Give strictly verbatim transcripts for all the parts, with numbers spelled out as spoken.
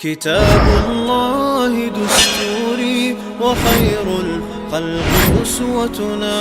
كتاب الله دستوري وخير الخلق أسوتنا.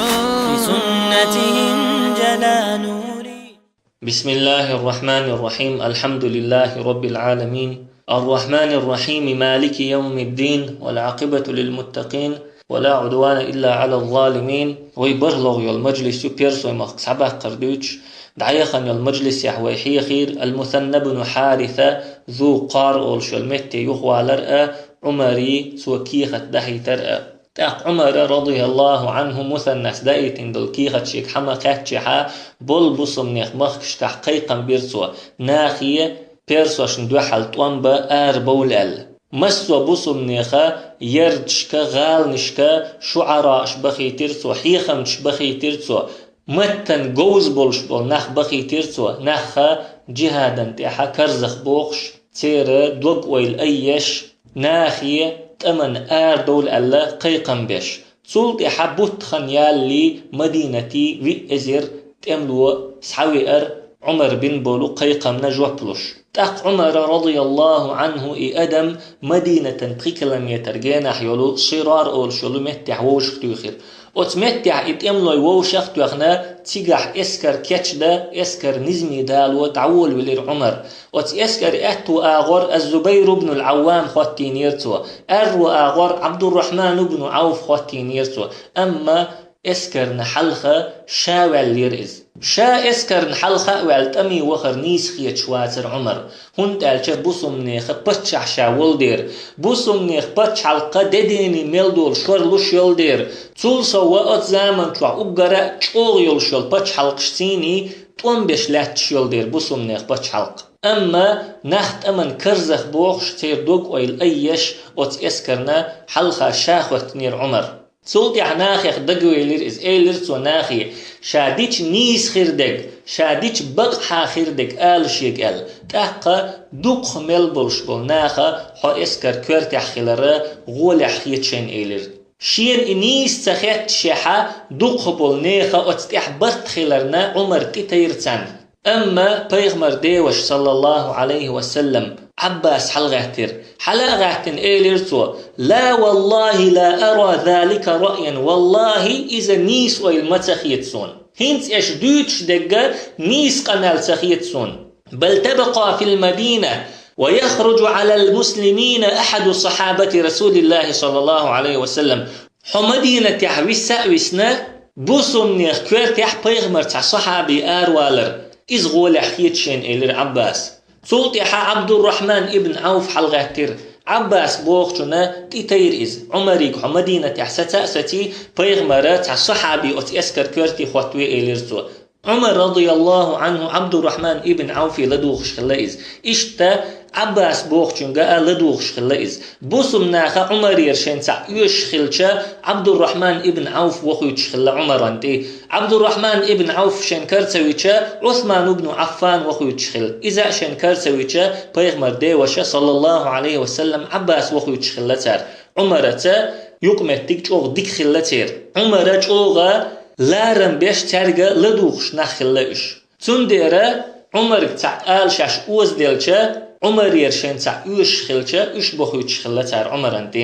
بسنته انجلى نوري. بسم الله الرحمن الرحيم. الحمد لله رب العالمين. الرحمن الرحيم. مالك يوم الدين. والعاقبة للمتقين. ولا عدوان إلا على الظالمين. Вай бархӀлагӀа йола мажлис ю, персой мехка схьабаккхар дуьйцуш, дӀаяхана йолу мажлисехь вай хьехийра Ал-Мусанна бну Хьариса, Зу Къар олуш йолу метте юхавалар а, Ӏумаре цо кехат дахьийтар а. ТӀаккха Ӏумара, радияллаху Ӏанху, Мусаннас даийтина долу кехат шега хьа ма кхаьччехьа, болу бусулбанех махкашкахь кхайкхам бира цо, нахе персошна дуьхьал тӀом бан арабовла аьлла. Массо а бусулбанеха ярташка, гӀаланашка, шуӀарааш бахийтира цо, хьехамчаш бахийтира цо, маттана говза болуш болу нах бахийтира цо, нахха джихӀадана тӀехьа карзах бохуш, церан дог-ойла айъеш, нахе тӀамна арадовла аьлла кхайкхам беш. Цул тӀаьхьа бутт хан ялале Мадинате виъ эзар тӀемало схьавеара Ӏумар бина болу кхайкхамна жоп луш. ТӀаккха Ӏумара, радияллаху Ӏанху, и адам Мадинатан пхи километр генахь йолу Ширар олуш йолу меттехь вовшахтуьйхира. Оцу меттехь и тӀемалой вовшах а тоьхна, цигахь эскар кечдан, эскар низаме дало дӀаволавелира Ӏумар. Оцу эскаран аьтту агӀор Аз-Зубайр ибн ал-Ӏаввам хӀоттийнера цо, аьрру агӀор Ӏабдуррахьман ибн Ӏавф хӀоттийнера цо, амма эскарна хьалха ша ваьллера иза. Ша эскарна хьалха а ваьлла, тӀаме вахар нийса хеташ вацара Ӏумар, хӀунда аьлча бусулбанеха паччахь ша волу дера, бусулбанех пачхьалкха де-дийне мел долу шор луш йолу дера. Цул сов оцу заман чохь уггара а чӀогӀа йолуш йолу пачхьалкхаш цийний тӀом беш лаьтташ йолу дера бусулбанех пачхьалкх. Амма нах тӀамна карзах бохуш, церан дог-ойла айъеш, оцу эскарна хьалха ша хӀоьттинера Ӏумар. Цул тӀаьхьа нахех дагавелира иза, элира цо нахе, ша дича нийса хир дерг, ша дича бакъахьа хир дерг ала шега аьлла. ТӀаккха дукхах мел болуш болу наха хьо эскар коьртехь хилар гӀолехь хета шайна элира. Шена и нийса ца хетташехьа, дукхах болу нехан оцу тӀехь барт хиларна Ӏумар тӀетайра царна. Амма пайхамар деваша, саллаллаху Ӏалайхи ва саллам, Ӏаббас хьалагӀаьттира. Хьала а гӀаьттина, элира цо: «Ла валлахи ла ара залика раъян, валлахи, иза нийса ойла ма ца хета суна. ХӀинца аша дуьйцуш дерг нийса къамел ца хета суна. Бал табкъа фил Мадина ва яхруджу Ӏалал муслимина ахьаду сахьабати Расулиллахи, саллаллаху Ӏалайхи ва саллам». Хьо Мадинатехь виса а висна, бусулбанех коьртехь пайхамар цхьа сахьаби аравалар, иза гӀолехь хета шена, элира Ӏаббас. Цул тӀаьхьа Ӏабдуррахьман ибн Ӏавф хьалагӀаьттира. Ӏаббас бохучунна тӀетайра иза. Ӏумарига хьо Мадинатехь саца а саций, пайхамара цхьа сахьаби оцу эскар коьрте хӀоттаве, элира цо. Ӏумар, радияллаху Ӏанху, Ӏабдуррахьман ибн Ӏавфе ладугӀуш хилла иза. Иштта Ӏаббас бохучуьнга а ладугӀуш хилла иза. Бусулбанаха Ӏумарера шайн цхьаъ оьшуш хилча, Ӏабдуррахьман ибн Ӏавф вохуьйтуш хилла Ӏумаран тӀе. Ӏабдуррахьман ибн Ӏавф шайн кара ца вича, Ӏусман ибн Ӏаффан вохуьйтуш хилла. Иза а шайн кара ца вича, пайхамар деваша, саллаллаху Ӏалайхи ва саллам, Ӏаббас вохуьйтуш хилла цара. Ӏумараца юкъаметтиг чӀогӀа дика хилла церан. Ӏумара чӀогӀа ларам беш цаьрга ладугӀуш нах хилла уьш. Цундела Ӏумарга цхьаъ ала шаьш озаделча, Ӏумарера шайн цхьаъ оьшуш хилча, уьш бохуьйтуш хилла цара Ӏумаран тӀе.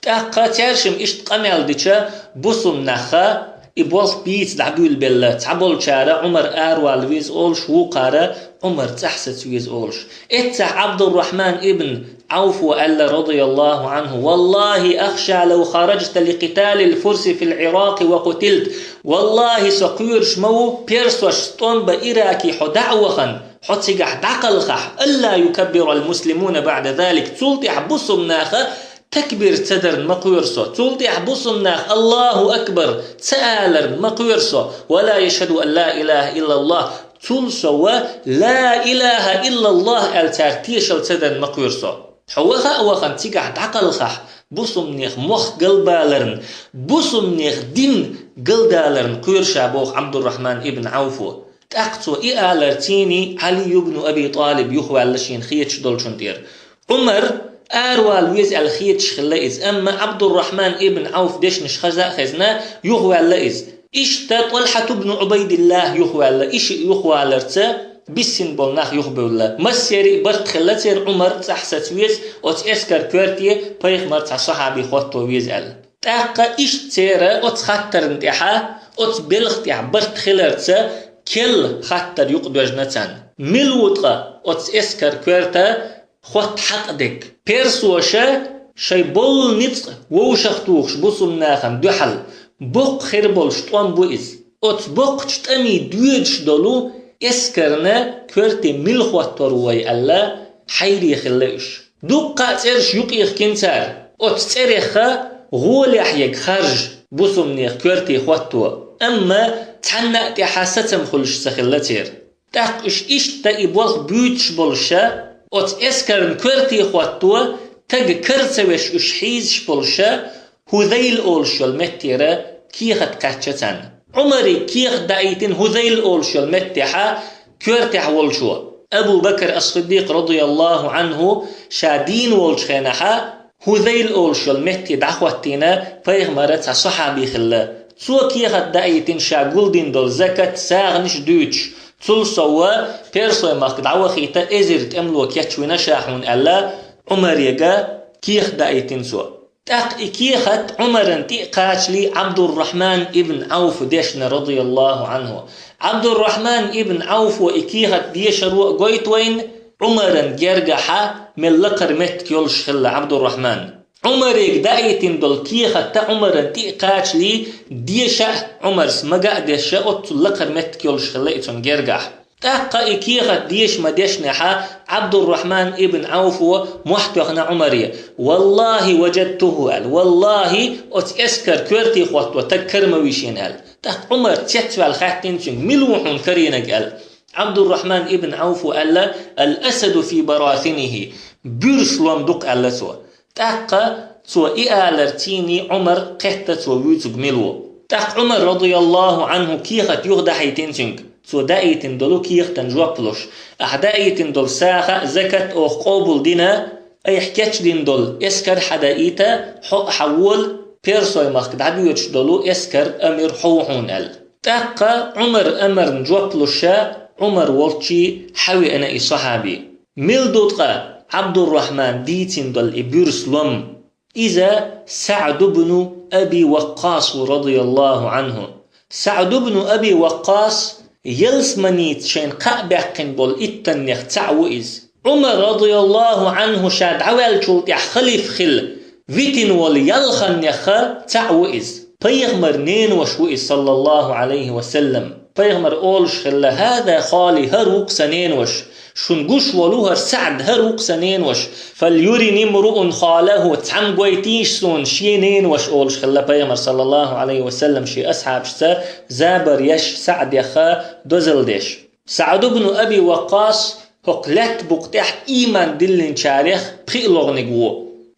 ТӀаккха цаьршимма иштта къамел дича, бусулбанаха и болх бийца дӀабуьйлабелла, цхьаболчара Ӏумар аравала веза олуш, вукхара Ӏумар цӀахь саца веза олуш. Эццахь Ӏабдуррахьман ибн Ӏавфо аьлла, радияллаху Ӏанху: «Валлахи, ахша лав хараджта ликъиталил фурси фил Ӏиракъи ва къутилт». Валлахи, со кхоьруш ма ву, персошца тӀом бан Ираке хьо дӀа а вахана, хьо цигахь дӀакхалхахь, алла юкаббирал муслимуна баъда залик, цул тӀаьхьа бусулбанаха такбир ца дарна ма кхоьру со, цул тӀаьхьа бусулбанаха Аллаху акбар ца аларна ма кхоьру со, ва ла яшхаду ан ла илаха иллаллах, цул сов ва ла илаха иллаллах аьлла цара тешал ца дарна ма кхоьру со. Хьо ваха а вахана цигахь дӀакхалхахь, бусулбанех мохк галбаларна, бусулбанех дин галдаларна кхоьру ша, боху Ӏабдуррахьман ибн Ӏавфо. ТӀаккха цо и алар цийний Ӏали ибн Аби ТӀалиб юхаваьлла шена хеташ долчун тӀера. Ӏумар аравала веза аьлла хеташ хилла иза, амма Ӏабдуррахьман ибн Ӏавф дешнаш хаза а хезна, юхаваьлла иза. Иштта ТӀалхьат ибн Ӏубайдиллах юхаваьлла, и шиъ юхаваларца биссина болу нах юхабевлла. Массеран а барт хилла церан Ӏумар цӀахь саца веза, оцу эскаран коьрте пайхамаран цхьа сахьаби хӀотто веза аьлла. ТӀаккха иштта церан оцу хаттарна тӀехь, оцу белха тӀехь барт хиларца керла хаттар юкъадоьжна царна. Мила ву ткъа оцу эскаран коьрта хӀотта хьакъ дерг? Персаша шайн болу ницкъ вовшахтухуш бусулба нахана дуьхьал боккха хир болуш тӀом бу иза. Оцу боккхачу тӀамийн доьдуш долу эскарна коьрте мила хӀоттор ву вай аьлла, хьайре хилла уьш. Дуккха а цӀераш юкъехкина цара, оцу цӀерех гӀолехь ерг харжа бусулбанех коьрте хӀотто, амма цхьанна а тӀехь сацам хуьлуш ца хилла церан. ТӀаккха уьш иштта и болх буьйцуш болуша, оцу эскарна коьрте хӀотто, таг кара ца веш уьш хьийзаш болуша, ХӀузайл олуш йолу меттера кехат кхаьчна царна. Ӏумаре кехат даийтина ХӀузайл олуш йолу меттехь, коьртехь волчо. Абу Бакр ас-Сиддикъ, радияллаху Ӏанху, ша дийна волчу хенахь, ХӀузайл олуш йолу метте дӀахӀоттийна пайхамаран цхьа сахьаби хилла. Цо кехат даийтина ша гулдина долу закат, сагӀанаш дуьйцуш, цул сов персойн махка дӀавахийта эзар тӀемало кечвина ша хьуна аьлла, Ӏумаре кехат даийтина цо. ТӀаккха и кехат Ӏумарна тӀе а кхачале Ӏабдуррахьман ибн Ӏауфа дешна, радияллаху Ӏанху. Ӏабдуррахьман ибн Ӏауфо и кехат дешаро а гойту вайна, Ӏумарна гергахь мел лакхара меттиг йолуш хилла Ӏабдуррахьман. Ӏумаре даийтина долу кехат Ӏумарна тӀе а кхачале, деша а, Ӏумарс мага а дешша, оццул лакхара меттиг йолуш хилла и цунна гергахь. ТӀаккха и кехат деша ма-дешнехь, Ӏабдуррахьман ибн Ӏауфо мохь тоьхна Ӏумаре: «Валлахи, важадтуху», – аьлла. «Валлахи, оцу эскаран коьрте хӀотто таг кара ма ву шена», – аьлла. ТӀаккха Ӏумар цецваьлла хаьттина цуьнга: «Мила ву хьуна карийнарг?» – аьлла. Ӏабдуррахьман ибн Ӏауфо аьлла: «Ал-асаду фи барасинихи», буьрса лом ду-кх, аьлла цо. ТӀаккха цо и алар цийний Ӏумар кхетта цо вуьйцург мила ву. ТӀаккха Ӏумар, радияллаху Ӏанху, кехат юха дахьийтина цуьнга, цо даийтина долу кехатан жоп луш: «Ахьа даийтина долу сагӀа а, закат а оха къобал дина, айхьа кечдина долу эскар хьадаийта, хьо а хьавола, персойн махка дӀадоьдуш долу эскаран амир хьо ву хьуна», – аьлла. ТӀаккха Ӏумаран амарна жоп луша, Ӏумар волччий хьавеана и сахьаби. Мила ду ткъа Ӏабдуррахьман дийцина долу и буьрса лом? Иза СаӀд ибн Аби Ваккъас ву, радияллаху Ӏанху. СаӀд ибн Аби Ваккъас ялсаманица шайна кхаъ баьккхина болу иттаннех цхьаъ ву иза. Ӏумар, радияллаху Ӏанху, ша дӀаваьллачул тӀаьхьа халиф хилла витина волу ялханнех цхьаъ ву иза. Пайхамаран ненош ву иза, саллаллаху Ӏалайхи ва саллам. Пайхамара олуш хилла: «ХӀаза хали, хӀара ву-кх сан ненош. Шуна гуш волу хӀара СаӀд, хӀара ву-кх сан ненош. Фальюрини мруун халаху, цхьамма гойтийша суна шен ненош», – олуш хилла Пайхамара, саллаллаху Ӏалайхи ва саллам, шен асхьабашца забар еш, СаӀдех дозалла деш. СаӀд ибн Аби Ваккъас хӀокху лаьттан букъа тӀехь ийман диллинчарех пхиълагӀниг ву.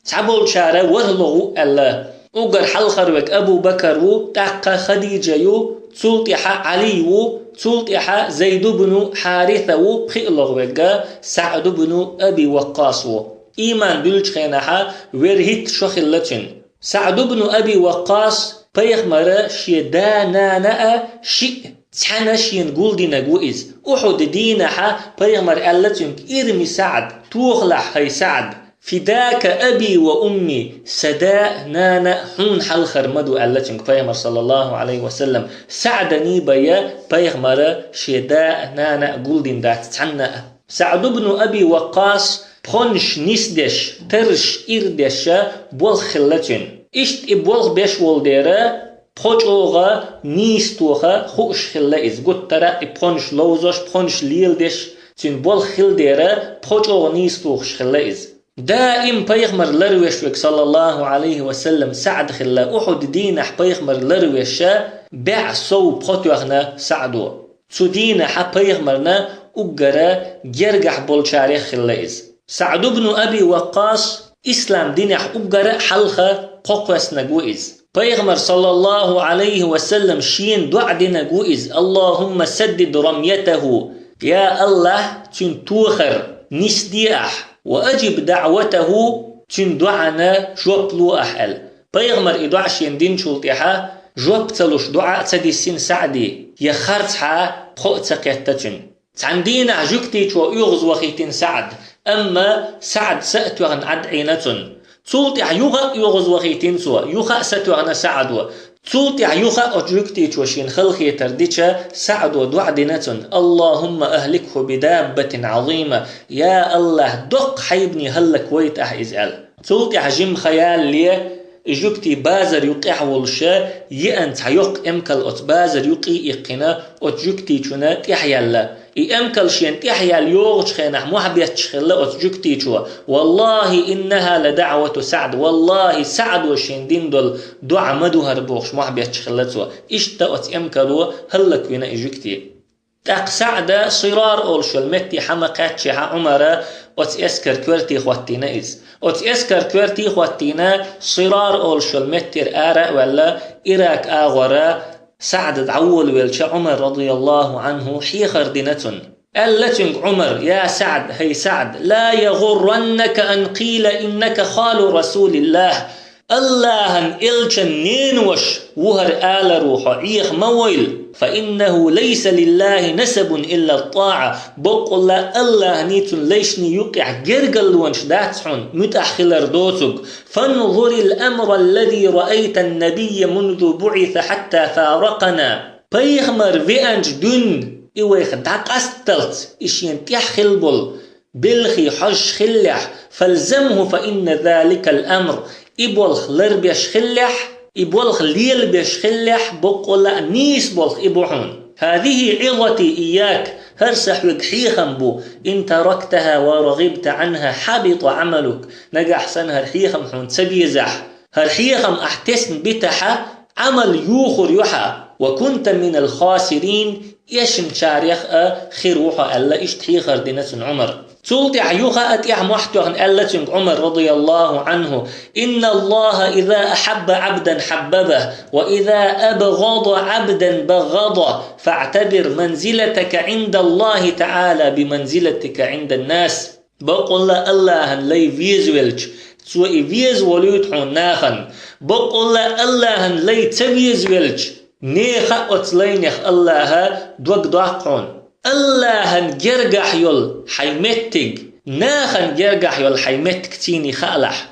Цхьаболчара ворхӀлагӀа ву аьлла. Уггар хьалхара верг Абу Бакр ву, тӀаккха Хадижа ю, цул тӀаьхьа Ӏали ву, цул тӀаьхьа Зайд ибн Хьариса ву, пхиълагӀа верг СаӀд ибн Аби Ваккъас ву. Ийман дуьллучу хенахь вер хӀитта шо хилла цуьнан. СаӀд ибн Аби Ваккъас Пайхамаран шен да-нана а шиъ цхьаьна шена гулдинарг ву иза. Ухьуд дийнахь Пайхамара аьлла цуьнга: «Ирми СаӀд, тохалахь хӀай СаӀд. Фидака аби ва умми, сан да а, нана а хьуна хьалхара ма ду», – аьлла цуьнга Пайхамара, саллаллаху Ӏалайхи ва саллам. СаӀдана бен Пайхамара шен да а, нана а гулдина дац цхьанна а. СаӀд ибн Аби Ваккъас пхьонаш нисдеш, тарраш ирдеш болх хилла цуьнан. Иштта и болх беш волу дера, пхьо чӀогӀа нийса тоха хууш хилла иза. Гуттара а и пхьонаш ловзош, пхьонаш леладеш, цуьнан болх хилла дера, пхьо чӀогӀа нийса тухуш хилла иза. Даим Пайхамар ларвеш верг, саллаллаху Ӏалайхи ва саллам, СаӀд хилла. Ухьуд дийнахь Пайхамар ларвеш, бӀе сов пхьо тоьхна СаӀдо. Цу дийнахь Пайхамарна уггара гергахь болчарех хилла иза. СаӀд ибн Аби Ваккъас ислам динехь уггара а хьалха кхокхоьссинарг ву иза. Пайхамара, саллаллаху Ӏалайхи ва саллам, шена доӀа динарг ву иза: «Аллахумма саддид рамятаху». Я АллахӀ, цуьнан тохар нисде ахь. «Ва аджиб даӀватаху», цуьнан доӀана жоп ло ахь аьлла. Пайхамара и доӀа шена динчул тӀаьхьа жоп ца луш доӀа а ца диссина СаӀди, я харцхьа пхьо а ца кхетта цуьнан. Цхьана дийнахь жуьгтичо оьгӀазвахийтина СаӀд, амма СаӀд са а тоьхна Ӏад Ӏийна цунна. Цул тӀаьхьа юха а оьгӀазвахийтина цо, юха а сатоьхна СаӀдо. Цул тӀаьхьа юха а оцу жуьгтичо шена халахетар дича, СаӀдо доӀа дина цунна: «اللهم أهلكه بدابة عظيمة». Я АллахӀ, доккха хьайбане хӀаллаквайта ахь иза аьлла. Цул тӀаьхьа жимма хан ялале, и жуьгти базар юккъехь волуша, йиъна цхьа йоккха эмкал оцу базар юккъе а иккхина, оцу жуьгтичунна тӀаьхьаяьлла. И эмкал шена тӀаьхьаяьлла йогӀучу хенахь мохь бетташ хилла оцу жуьгтичо: «والله إنها لدعوة سعد», валлахӀи, СаӀдо шена дина долу доӀа ма ду хӀара бохуш мохь бетташ хилла цо. Иштта оцу эмкало хӀаллаквина и жуьгти. ТӀаккха СаӀда Сирар олуш йолу метте хьа ма кхаьччехьа Ӏумара оцу эскар коьрте хӀоттийна иза. Оцу эскар коьрте хӀоттийна Сирар олуш йолу меттера ара а ваьлла, Ирак агӀора СаӀд дӀаволавелча Ӏумар, радияллаху Ӏанху, хьехар дина цунна. Аьлла цуьнга Ӏумар: «Я СаӀд, хӀай СаӀд, لا يغرنك أن قيل إنك خال رسول الله». АллахӀан элчан ненаваш ву хӀара алар ву хьо, Ӏеха ма войла. «فإنه ليس لله نسب إلا الطاعة». Баккъалла АллахӀний, цуьнан лайшний юккъехь гергарлонаш дац хьуна, муьтӀахь хилар доцург. «فانظر الأمر الذي رأيت النبي منذ بعث حتى فارقنا». Пайхамар веанчу дуьнна и вайх дӀакъасталц, и шена тӀехь хилла болу белхий хьожуш хиллехь, «فالزمه فإن ذلك الأمر», и болх ларбеш хиллехь, и болх лелабеш хиллехь, баккъалла а нийса болх и бу хьуна. «هذه عظتي إياك», хӀара сан хьоьга хьехам бу, «إن تركتها ورغبت عنها حبط عملك», нагахь санна хӀара хьехам хьуна ца безахь, хӀара хьехам ахь тесна битахьа, Ӏамал юхур ю хьан, «وكنت من الخاسرين», эшначарех а хир ву хьо аьлла, иштта хьехар дина цунна Ӏумар. Цул тӀаьхьа юха а тӀаьхьа мохь тоьхна аьлла цуьнга Ӏумар, радияллаху Ӏанху: «إن الله إذا أحب عبدا حببه، وإذا أبغض عبدا بغضه، فاعتبر منزلتك عند الله تعالى بمنزلتك عند الناس». Баккъалла АллахӀан лай везавелча, цо и веза волуьйту хьуна нахана. Баккъалла АллахӀан лай ца везавелча, нехан а оцу лайнех АллахӀа дог доккху хьуна. АллахӀан гергахь йолу хьайн меттиг, нахана гергахь йолу хьайн меттиг цуьнан хаалахь.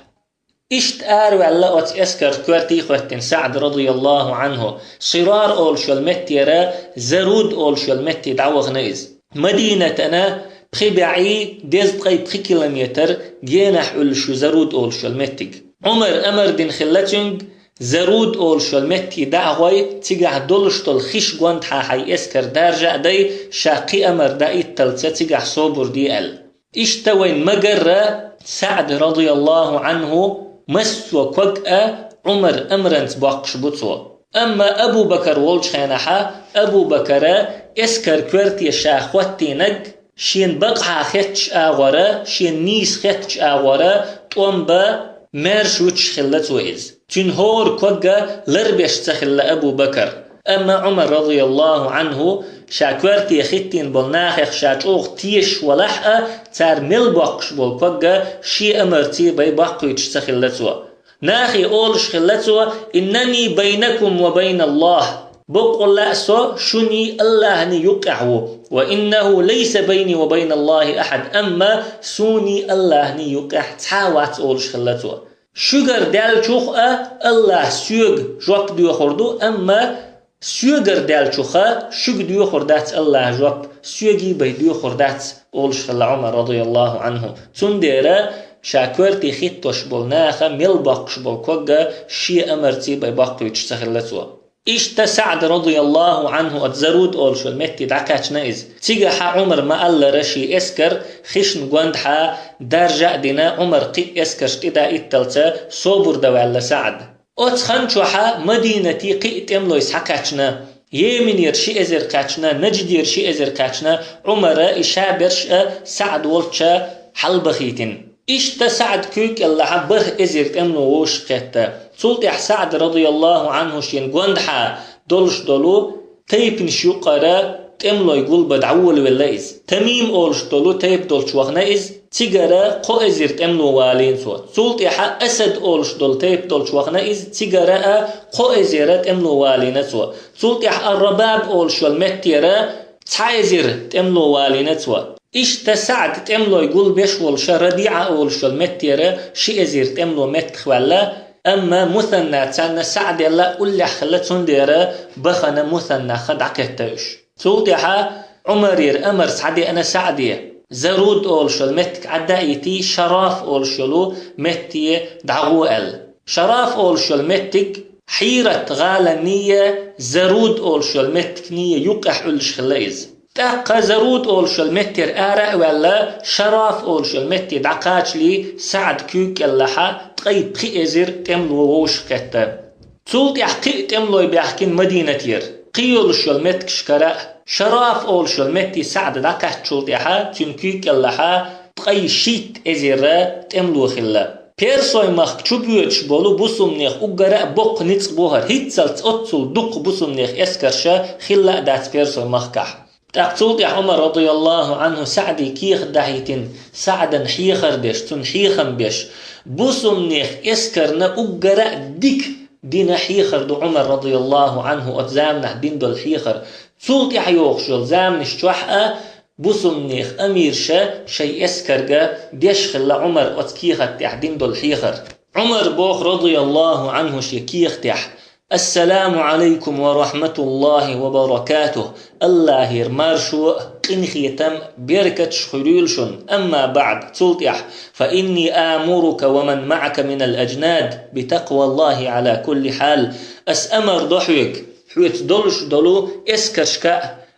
Иштта араваьлла оцу эскар коьрте а хӀоьттина СаӀд, радияллаху Ӏанху, Сирар олуш йолу меттера Заруд олуш йолу метте дӀавахана иза. Мадинатана пхи бӀе дезткъе пхи километр генахь Ӏуьллуш ю Заруд олуш йолу меттиг. Ӏумар амар дина хилла цуьнга, Заруд олуш йолу метте дӀа а гӀой, цигахь долуш долу хиш гондахьа хьайн эскар даржа а дай, ша кхин амар даитталца цигахь собар де аьлла. Иштта вайн ма-гарра, СаӀд, радияллаху Ӏанху, массо а ког а Ӏумар амранца боккхуш бу цо. Амма Абу Бакар волчу хенахьа, Абу Бакара эскар коьрте ша хӀоттийнарг, шена бакъахьа хеттачу агӀора, шена нийса хеттачу агӀора тӀом бан маьрша вуьтуш хилла цо иза. Цуьнан хӀора ког а ларбеш ца хилла Абу Бакар. Амма Ӏумар, радияллаху Ӏанху, ша коьрте хӀиттийна болу нахах ша чӀогӀа тешаш валахь а, цара мел боккхуш болу ког а шен амарций бай баккхуьйтуш ца хилла цо. Нахе олуш хилла цо: «إنني بينكم وبين الله». Баккъалла а со шуний АллахӀний юккъехь ву. «وإنه ليس بيني وبين الله أحد». Амма суний АллахӀний юккъехь цхьа а вац олуш хилла цо. Шуьгара даьллачух а АллахӀа соьга жоп доьхур ду, амма соьгара даьллачуха шуьга доьхур дац АллахӀа жоп, соьгий бай доьхур дац олуш хилла Ӏумар, радияллаху Ӏанху. Цундела ша коьрте хӀиттош болу наха мел боккхуш болу ког а шен амарций бай баккхуьйтуш ца хилла цо. Иштта СаӀд, радияллаху Ӏанху, оцу Заруд олуш йолу метте дӀакхаьчна иза. Цигахьа Ӏумар ма-аллара шен эскар хишна гондахьа даржа а дина, Ӏумар кхин а эскарш тӀедаитталца собар дан ваьлла СаӀд. Оцу хан чохьа Мадинате кхин а тӀемалой схьакхаьчна. Йеменера ши эзар кхаьчна, Наждера ши эзар кхаьчна, Ӏумара и шаберш а СаӀд волча хьалабахийтина. Иштта СаӀд куьйга кӀеллахьа бархӀ эзар тӀемало вовшахкхетта. Цул тӀаьхьа СаӀд, радияллаху Ӏанху, шена гондахьа долуш долу тайпанаш юккъара тӀемалой гулбан дӀаволавелла иза. Тамим олуш долу тайпа долчу вахана иза, цигара кхо эзар тӀемало валийна цо. Цул тӀаьхьа Асад олуш долу тайпа долчу вахана иза, цигара а кхо эзара тӀемало валийна цо. Цул тӀаьхьа Ар-Рабаб олуш йолу меттера Цхьа эзар тӀемло валийна цо. Иштта СаӀд тӀемлой гулбеш волуша РабиӀа олуш йолу меттера ши эзар тӀемло меттахваьлла, амма мусанна царна СаӀделла уллехь хилла, цундела бахана мусаннаха дӀакхетта уьш. Цул тӀаьхьа Ӏумарера амар схьадеана СаӀде, Заруд олуш йолу меттиг Ӏаддаийти, Шараф олуш йолу метте дӀагӀо аьлла. Шараф олуш йолу меттиг Хьират гӀаланний, Заруд олуш йолу меттигний юккъехь Ӏуьллуш хилла иза. ТӀаккха Заруд олуш йолу меттера ара а ваьлла, Шараф олуш йолу метте дӀакхачале, СаӀд куьйга кӀелахьа ткъе пхи эзар тӀемло вовшахкхетта. Цул тӀаьхьа кхин а тӀемлой баьхкина Мадинатера. Кхин йолуш йолу меттигашкара а, Шараф олуш йолу метте СаӀд дӀакхаьччул тӀаьхьа, цуьнан куьйга кӀелахьа ткъе шийтта эзар тӀемло хилла. Персой махка чубоьдуш болу бусумнех уггара а боккха ницкъ бу хӀара, хӀинццалц оццул дукха бусумнех эскарша хилла а дац Персой махкахь. ТӀаккха цул тӀаьхьа Ӏумар, радияллаху Ӏанху, СаӀде кехат дахьийтина, СаӀдан хьехар деш, цунна хьехам беш, бусумнех эскарна уггара а дика дина хьехар ду Ӏумар, радияллаху Ӏанху, оцу заманахь дина долу хьехар. Цул тӀаьхьа йогӀуш йолу заманаш чохь а бусумнех амирша шайн эскарга деш хилла Ӏумар оцу кехат тӀехь дина долу хьехар. Ӏумар боху, радияллаху Ӏанху, шен кехатехь: «Ассаламу Ӏалайкум ва рахматуллахи ва баракатух». Аллахьера маршо а, къинхетам а, беркаташ а хуьлийла шуна. Амма баӀд, цул тӀаьхьа: «Фа инни амурука ва ман маӀака минал аджнад би такъваллахи Ӏала кулли хьал». Ас амар до хьоьга, хьоьца долуш долу эскаршка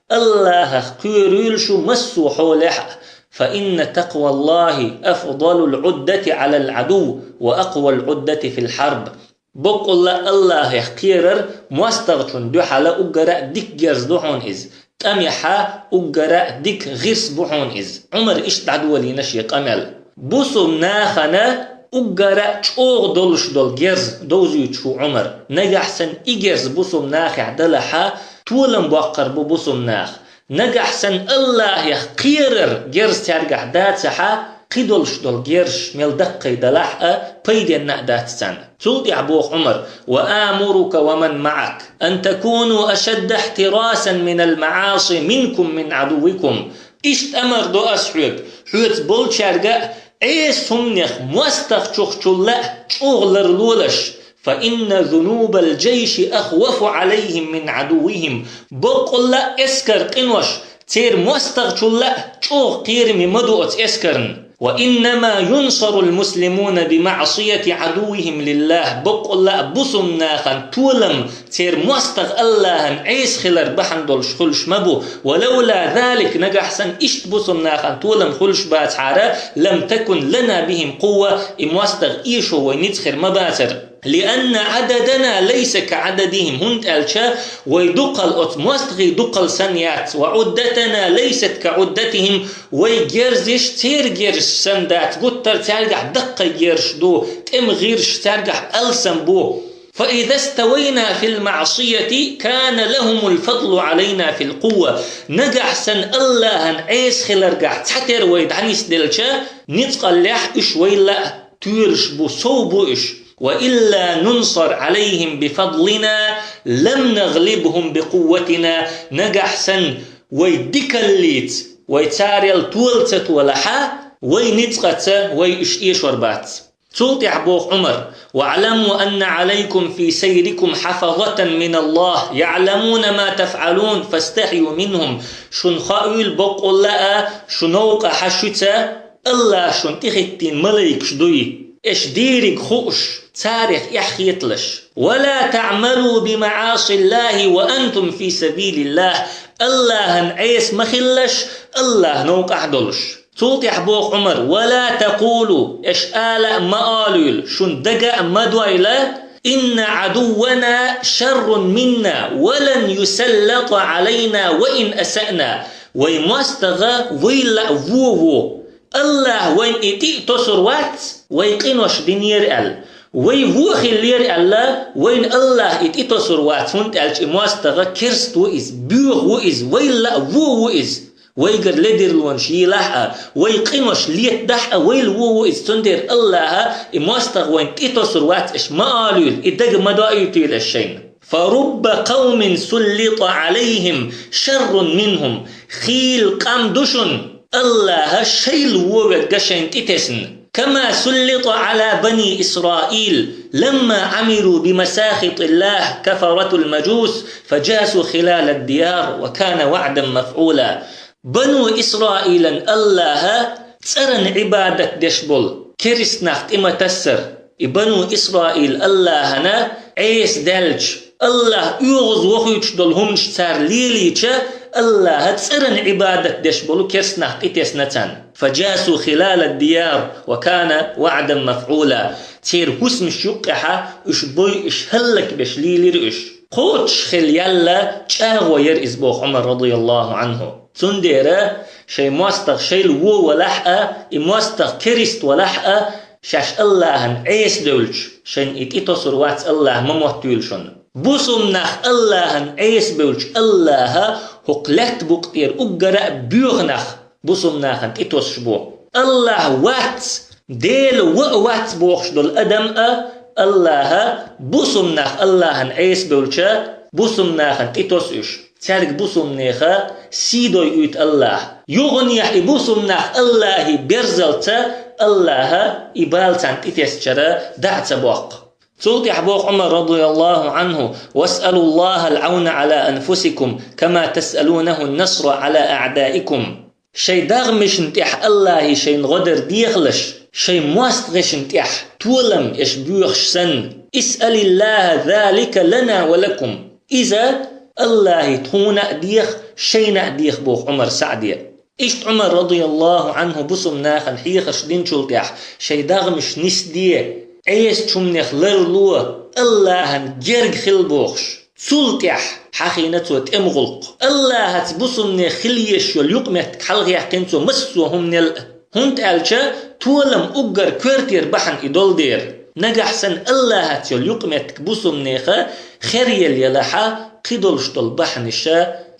а, Аллахьах кхоьруьйла шу массо а хьолехь а. «Фа инна такъваллахи афдалул Ӏуддати Ӏалал Ӏадув ва акъвал Ӏуддати фил хьарб». Баккъалла а Аллахьах кхерар мостагӀчунна дуьхьала уггара а дика герз ду хьуна иза. ТӀамехьа уггара а дика гӀирс бу хьуна иза. Ӏумар иштта дӀадолийна шен къамел. Бусум нахана уггара а чӀогӀа долуш долу герз довзуьйтуш ву Ӏумар. Нагахь санна и герз бусум нахехь далахьа, толам боккхур бу бусум нах. Нагахь санна Аллахьах кхерар герз цаьргахь дацахьа, кхидолуш долу герзаш мел даккхий далахь а, пайденна а дац царна. Цул тӀаьхьа боху Ӏумар: «Ва амурука ва ман маӀак ан такуну ашадда ихтирасан минал маӀаси минкум мин Ӏадуввикум». Иштта амар до ас хьоьга, хьоьца болчаьрга а Ӏеса хӀуманех мостагӀчухчулла а чӀогӀа ларлолаш. «Фа инна зунубал джайши ахвафу Ӏалайхим мин Ӏадуввихим». Баккъалла а эскар къинош церан мостагӀчулла а чӀогӀа кхераме ма ду оцу эскарна. «Ва иннама юнсарул муслимуна би маӀсияти Ӏадуввихим лиллах». Баккъалла а бусум нахана толам церан мостагӀа Аллахьан Ӏеса хилар бахьана долуш хуьлуш ма бу. «Ва лавла залик», нагахь санна иштта бусум нахана толам хуьлуш бацахьара, «лам такун лана бихим къувва», и мостагӀа эшо вай ницкъ хир ма бацара. «Лианна Ӏададана лайса ка Ӏададихим», хӀунда аьлча вай дукхал оцу мостагӀий дукхал санна яц, «ва Ӏуддатана лайсат ка Ӏуддатихим», вай герзаш церан герзаш санна дац, гуттар цаьргахь даккхий герзаш ду, тӀеман гӀирсаш цаьргахь алсам бу. «Фа иза ставайна фил маӀсияти кана лахумул фадлу Ӏалайна фил къувва». Нагахь санна Аллахьан Ӏеса хиларгахь цхьатера вай дӀанисделча, ницкъаллехь уьш вайла а тоьлуш бу, сов бу уьш. «Ва илла нунсар Ӏалайхим би фадлина, лам нагълибхум би къувватина». Нагахь санна вай дикаллица вай царел тола ца толахьа, вай ницкъаца вай уьш эшор бац. Цул тӀаьхьа боху Ӏумар: «Ва Ӏламу анна Ӏалайкум фи сайрикум хьафазатан миналлах, яӀламуна ма тафӀалун, фастахью минхум». Шуна хаийла баккъалла а, шу новкъахьа шуьца Аллахьа шуна тӀехӀиттийна малайкаш дуй, эш дийриг хууш, царех эхь хеталаш. «Ва ла таӀмалу би маӀасиллахи ва антум фи сабилиллах». Аллахьан Ӏеса ма хилалаш, Аллахьа новкъахь долуш. Цул тӀаьхьа боху Ӏумар: «Ва ла такъулу», эш ала а ма олийла, шун дага а ма дойла: «Инна Ӏадуввана шаррун минна ва лан юсаллата Ӏалайна ва ин асаъна». Вай мостагӀа вайла а вон ву. Аллахьа вайна и тӀе а тосур вац, вай къинош динера аьлла. Вай вон хиллера аьлла, вайна Аллахьа и тӀе тосур вац, хӀунда аьлча и мостагӀа керста ву иза, боьха ву иза, вайла а вон ву иза. Вайгара ледарлонаш йийлахь а, вай къинош летадахь а, вайла вон ву иза, цундела Аллахьа и мостагӀа вайна тӀе тосур вац, эш ма олийла, и дага ма доуьйтийла эш шайна. فرب قوم سلط عليهم شر منهم. Хийла къам ду шуна, АллахӀа шоайла вон вегга шайна тӀетесна. كما سلط على بني إسرائيل لما عملوا بمساخط الله كفرة المجوس فجاسوا خلال الديار وكان وعدا مفعولا. Бану Исраилан АллахӀа цӀеран Ӏибадат деш бола керста нах тӀе ма тассара. И Бану Исраил АллахӀана Ӏеса даьлча, АллахӀ оьгӀазвохуьйтуш долу хӀуманаш цара лелийча, АллахӀа цӀеран Ӏибадат деш болу керста нах тӀетесна царна. فجاسوا خلال الديار وكان وعدا مفعولا. Церан хӀусамаш юккъехьа уьш бойуш хӀаллакбеш лийлира уьш. Кхочуш хила яьлла чӀагӀо яра иза, боху Ӏумар радияллаху Ӏанху. Цундела шайн мостагӀа шайла вон валахь а, и мостагӀа керста валахь а, шаьш АллахӀана Ӏеса девлча, шайна и тӀетосур вац АллахӀа ма моттийла шуна. Бусулба нах АллахӀана Ӏеса бевлча, АллахӀа хӀокху лаьтта букъа тӀера уггара а боьха нах бусулба нахана тӀетосуш бу. АллахӀ вац, Дела ва а вац бохуш долу адам а, АллахӀа, бусулба нах АллахӀана Ӏеса бевлча, бусулба нахана тӀетосу уьш. Цаьрга бусулба нехан сий дойуьйту АллахӀа. Юханехьа и бусулба нах АллахӀан берзалца АллахӀа и бала царна тӀетесчара дӀа а ца боккху. Цул тӀаьхьа боху Ӏумар радияллаху Ӏанху: واسألوا الله العون على أنفسكم كما تسألونه النصر على أعدائكم. Шайн дегӀмашна тӀехь АллахӀе шайна гӀо дар дехалаш, шайн мостагӀашна тӀехь толам аша боьхуш санна. اسأل الله ذلك لنا ولكم. Иза АллахӀе тхуна а деха, шайна а деха, боху Ӏумар СаӀде. Иштта Ӏумар радияллаху Ӏанху бусулба нахана хьехарш динчул тӀаьхьа шайн дегӀмаш нисде, Ӏесачу хӀуманех ларло, АллахӀана герга хила бохуш. Цул тӀаьхьа хьахийна цо тӀеман гӀуллакх. АллахӀаца бусулба нехан хила езаш йолу юкъаметтиг хьалхаяьккхина цо массо а хӀуманел а. ХӀунда аьлча толам уггар коьртера бахьана и долу дера. Нагахь санна АллахӀаца йолу юкъаметтиг бусулба нехан хер елла елахь а, кхидолуш долу бахьанаш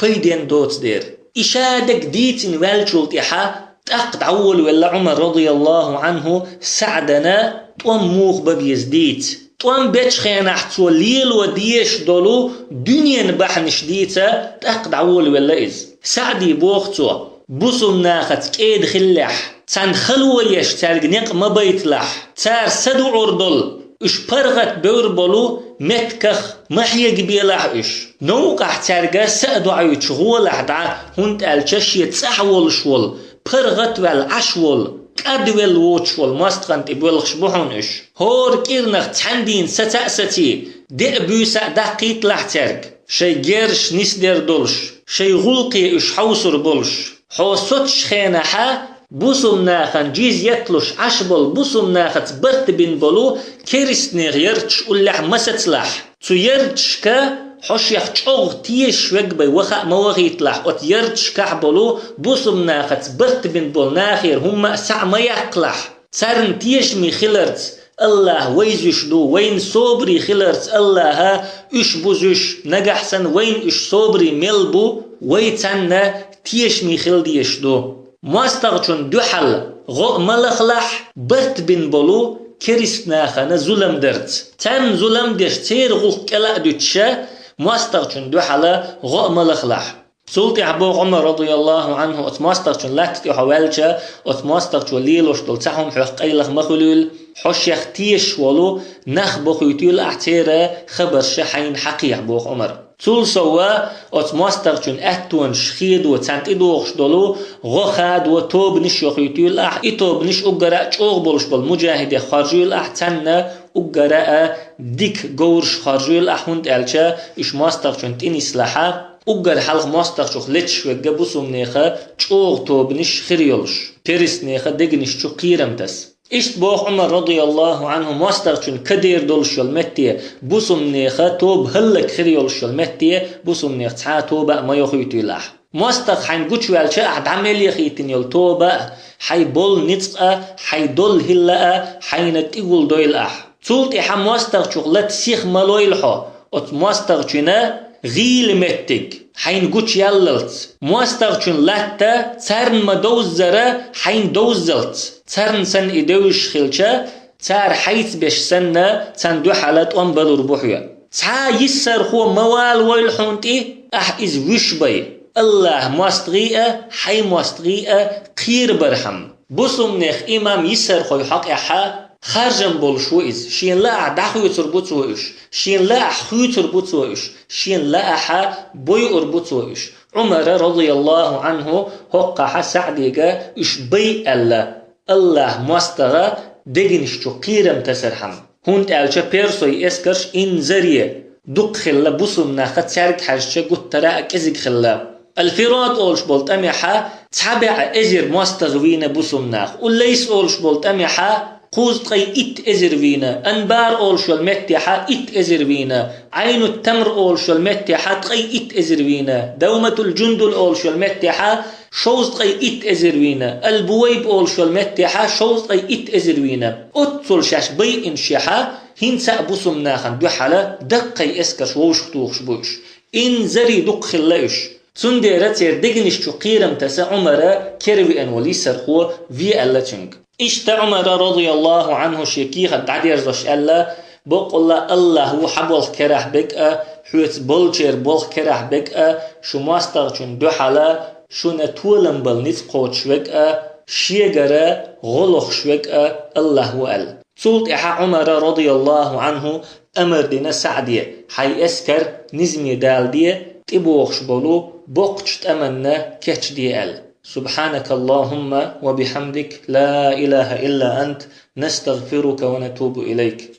пайденна доцу дера. И шадерг дийцина ваьллачул тӀаьхьа тӀаккха дӀаволавелла Ӏумар радияллаху Ӏанху СаӀдана тӀом муха бан беза дийца. ТӀом бечу хенахь цо лело дезаш долу дуьненан бахьанаш дийца тӀаккха дӀаволавелла иза. СаӀде боху цо: бусулба нахаца кӀеда хиллехь, царна хало еш цаьрга некъ ма байталахь, цара са дуӀур долу, уьш паргӀат бевр болу меттигах ма хьегабелахь уьш. Новкъахь цаьрга са а доӀуьйтуш гӀолахь дӀа, хӀунда аьлча шен цӀахь волуш волу, паргӀат а ваьлла Ӏаш волу, кӀадвелла воцуш волу мостагӀана тӀе боьлхуш бу хьуна уьш. ХӀора кӀирнах цхьаьна дийна саца а саций, де а буьйса а даккхийталахь цаьрга, шайн герзаш нисдер долуш, шайн гӀуллакхе уьш хьовсур болуш. Хьо соцучу хенахьа бусулба нахана жиз етталуш Ӏаш болу бусулба нахаца барт бина болу керстанех ярташ уллехь ма сацалахь. Цу ярташка хьо шех чӀогӀа тешаш вег бен ваха а ма вахийталахь, оцу ярташкахь болу бусулба нахаца барт бина болу нахера хӀумма а схьа а ма яккхалахь. Царна тешаме хиларца АллахӀа вайзуьш ду, вайна собаре хиларца АллахӀа уьш бузуьш, нагахь санна вайна уьш собаре мел бу, вай царна тешаме хила дезаш ду. МостагӀчунна дуьхьал гӀо а ма лахалахь, барт бина болу керстанахана зулам дарца. Царна зулам деш, церан гӀуллакх кӀела а дуьтуша, мостагӀчунна дуьхьал гӀо а ма лахалахь. Цул тӀаьхьа боху Ӏумар радияллаху Ӏанху оцу мостагӀчун латта тӀе хьо ваьлча, оцу мостагӀчо лелош долу цхьа хӀума хьоьх къайлаха ма хуьлийла, хьо шех тешаш волу нах бохуьйтийла ахь церан хабарша хьайна хьакхехьа, боху Ӏумар. Цул сова оцу мостагӀчун аьттонаш хедо, царна тӀедогӀуш долу гӀо хадо тобанаш йохуьйтийла ахь, и тобанаш уггара а чӀогӀа болуш болу муджахидех хоржийла ахь, царна уггара а дика говраш хоржийла ахь, хӀунда аьлча уьш мостагӀчун тӀе нислахьа, уггар хьалха мостагӀчух леташ вегга бусулба неха чӀогӀа тобанаш хир йолуш, керстанеха дегнаш чу кхерам таса. Иштта боху Ӏумар радияллаху Ӏанху, мостагӀчун кадер долуш йолу метте, бусулба неха тоба хӀаллак хир йолуш йолу метте, бусулба неха цхьа а тоба а ма йохуьйтийла ахь. МостагӀа хьайна гучуваьлча ахь дӀа мел яхийтина йолу тоба а, хьайн болу ницкъ а, хьайн долу хӀилла а хьайна тӀегулдойла ахь. Цул тӀаьхьа мостагӀчух лата сиха ма лойла хьо, оцу мостагӀчуьнан гӀийла меттиг хьайна гучуяллалц, мостагӀчун латта царна ма-довззара хьайна довззалц. Царна санна и девзаш хилча, цара хьайца беш санна, царна дуьхьала тӀом балур бу хьоь. Цхьа йиссархо ма валавойла хьуна тӀе, ахь иза вуьш бай. АллахӀа мостагӀий а, хьай мостагӀий а кхерабархьама. Бусалба нехан имам йиссархой хьокъехьа харжам болуш ву иза. Шена лаахь дӀахуьйцур бу цо уьш, шена лаахь хуьйцур бу цо уьш, шена лаахь бойур бу цо уьш. Ӏумара, радияллаху Ӏанху, хӀоккхахьа СаӀдига уьш бай аьлла, АллахӀа мостагӀа дегнаш чу кхерам тасархьама. ХӀунда аьлча персой эскарш инзаре дукха хилла, бусалба нахаца цаьрга хьаьжча гуттара а кӀезиг хилла. Ал-Фират олуш болу тӀамехьа цхьа бӀе эзар мостагӀа вийна бусалба наха. Уллайс олуш болу тӀамехьа кхузткъе итт эзар вийна. Анбар олуш йолу меттехьа итт эзар вийна. Ӏайну Тамр олуш йолу меттехьа ткъе итт эзар вийна. Давматул Джундул олуш йолу меттехьа шовзткъе итт эзар вийна. Ал-Бувайб олуш йолу меттехьа шовзткъе итт эзар вийна. Оццул шаьш байинашехьа, хӀинца а бусалба нахана дуьхьала даккхий эскарш вовшахтухуш бу уьш. Инзаре дукха хилла уьш. Цундела церан дегнаш чу кхерам таса Ӏумара кера веана волу йиссархо ве аьлла цуьнга. Иштта Ӏумара, радияллаху Ӏанху, шен кехат дӀадерзош аьлла: «Баккъалла АллахӀ ву хьан болх карахь берг а, хьоьца болчеран болх карахь берг а, шу мостагӀчунна дуьхьала шуна толам бала ницкъ кхочуш верг а, шегара гӀо лохуш верг а АллахӀ ву», – аьлла. Цул тӀаьхьа Ӏумара, радияллаху Ӏанху, амар дина СаӀде: «Хьайн эскар низаме даладе, тӀебогӀуш болу боккхачу тӀаманна кечде», – аьлла. سبحانك اللهم وبحمدك، لا إله إلا أنت، نستغفرك ونتوب إليك.